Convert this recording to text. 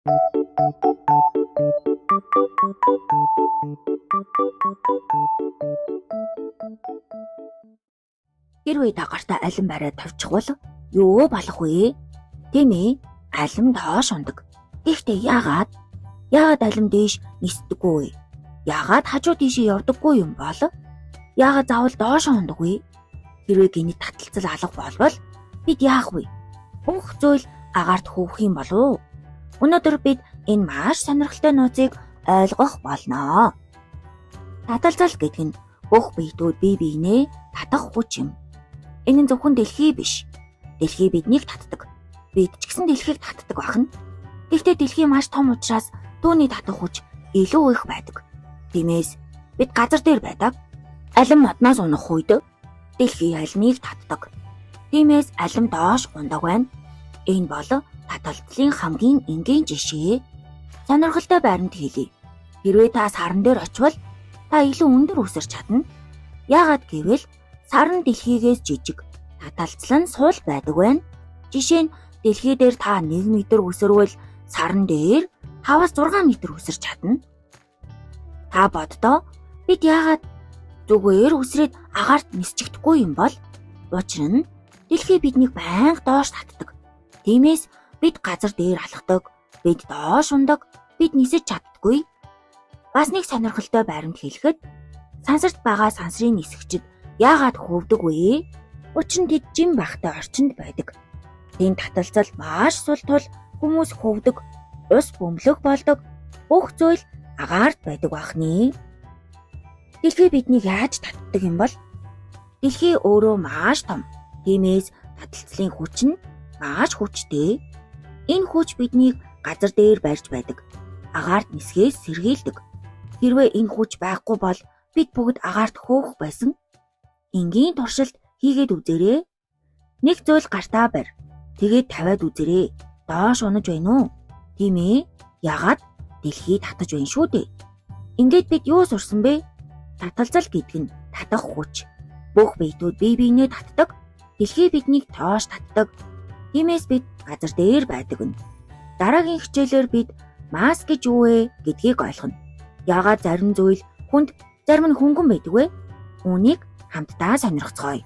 Хэрвээ та гартаа алим бариад тавьчихвал юу болох вэ? Тийм ээ, алим доош унадаг. Тэгэхдээ яагаад? Яагаад алим дээш нисдэггүй вэ? Яагаад хажуу тийшээ явдаггүй юм бол? Яагаад заавал доош унадаг вэ? Хэрвээ гэнэт таталцал алга болвол бид яах вэ? Бүх зүйл агаарт хөвөх юм болов уу? Өнөөдөр бид энэ маш сонирхолтой нууцыг ойлгох болно. Таталцал гэдэг нь бүх биетүүд бие биенээ татах хүч юм. Энэ нь зөвхөн дэлхий биш. Дэлхий биднийг татдаг. Бид ч гэсэн дэлхийг татдаг байна. Гэхдээ дэлхий маш том учраас түүний татах хүч илүү их байдаг. Тиймээс бид газар дээр байдаг. Алим модноос унах үед дэлхий алимыг татдаг. Тиймээс алим доош унадаг байна. Энэ бол таталцлын хамгийн энгийн жишээ. Сонирхолтой баримт хэлье. Хэрвээ та саран дээр очивол та илүү өндөр өсөрч чадна. Яагаад гэвэл саран дэлхийгээс жижиг, таталцал нь сул байдаг байна. Жишээ нь дэлхий дээр та 1 метр өсөрвөл саран дээр 5-6 метр өсөрч чадна. Та боддоо бид яагаад зүгээр өсрээд агаарт нисчихдэггүй юм бол? Учир нь дэлхий биднийг байнга доош татдаг. Тиймээс бид газар дээр алхдаг, бид доош унадаг, бид нисэж чаддаггүй. Бас нэг сонирхолтой баримт хэлэхэд сансарт байгаа сансрын нисгчид яагаад хөвдөг вэ? Учир нь тэд жим багатай орчинд байдаг. Тэнд таталцал маш сул тул хүмүүс хөвдөг, ус бөмбөлөх болдог, бүх зүйл агаарт байдаг бахны. Дэлхий биднийг яаж татдаг юм бол? Дэлхий өөрөө маш том. Тиймээс таталцлын хүч нь маш хүчтэй. Энэ хүч биднийг газар дээр барьж байдаг. Агаарт нисгээс сэргийлдэг. Хэрвээ энэ хүч байхгүй бол бид бүгд агаарт хөөх байсан. Энгийн туршилт хийгээд үзээрэй. Нэг зүйл гартаа барь. Тэгээд тавиад үзээрэй. Доош унаж байна уу? Тийм ээ. Яагаад? Дэлхий татаж байна шүү дээ. Ингээд бид юу сурсан бэ? Таталцал гэдэг нь татах хүч. Бүх биетүүд бие биенээ татдаг. Дэлхий биднийг доош татдаг. Тиймээс бид газар дээр байдаг нь. Дараагийн хичээлээр бид масс гэж юу вэ гэдгийг ойлгоно. Яагаад зарим зүйл хүнд, зарим нь хөнгөн байдаг вэ? Үүнийг хамтдаа сонирхоцгоё.